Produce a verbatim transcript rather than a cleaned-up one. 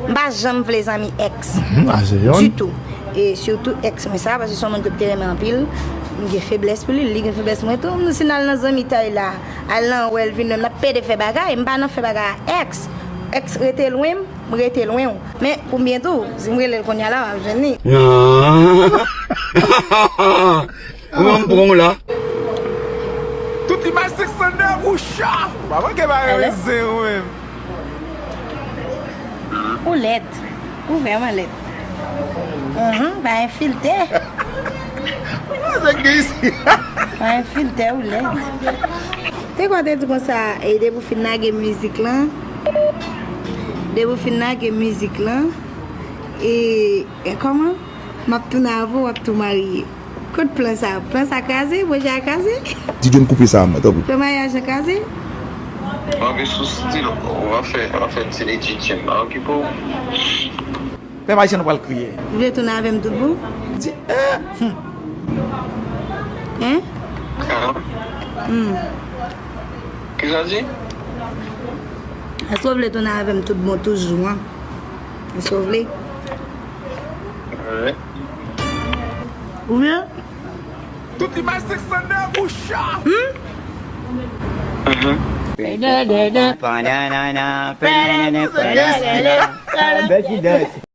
M pa janm vle zanmi ex. Mhm, a se yonn. Ditou. E sitou ex mwen sa, paske se yon moun ke m te renmen anpil. M gen feblès pou li, li gen feblès mwen tou. Si n al nan zanmitay la, al nan wè l vin wè m, n ap pede fè bagay. M pa nan fè bagay a ex. Ex rete lwen m, m rete lwen w. Men pou m byen tou, si m rele l kounye a la, w ap jwenn li. Ou menm pran w la. Tout imaj sèk san nèf ou cho. Ou pa manke bay rezen ou menm. Ou lèd. Ou vrèman lèd. Mhm, pa enfiltè. Pa enfiltè, ou lèd. Te kwè te di konsa, e depi w fin lage mizik lan, depi w fin lage mizik lan, e, e kòman? M ap tounen avè w, w ap tou marye. Kot plan sa? Plan sa kraze? Pwojè a kraze? Di John koupe sa a mwen, tanpri. Plan maryaj lan kraze? Mwen gen sou stil, w ap fè, w ap fè ti etidye m pa okipe w. Pèp ayisyen nou pral kriye. Ou vle tounen avè m tout bon? Di, eh, hmm. Hein? Ah, Hmm. kisa w di? Èske w vle tounen avè m tout bon toujou an? Èske w vle? Wi. Ou vle? Tout imaj sèk san nèf ou cho. Becky Dutch.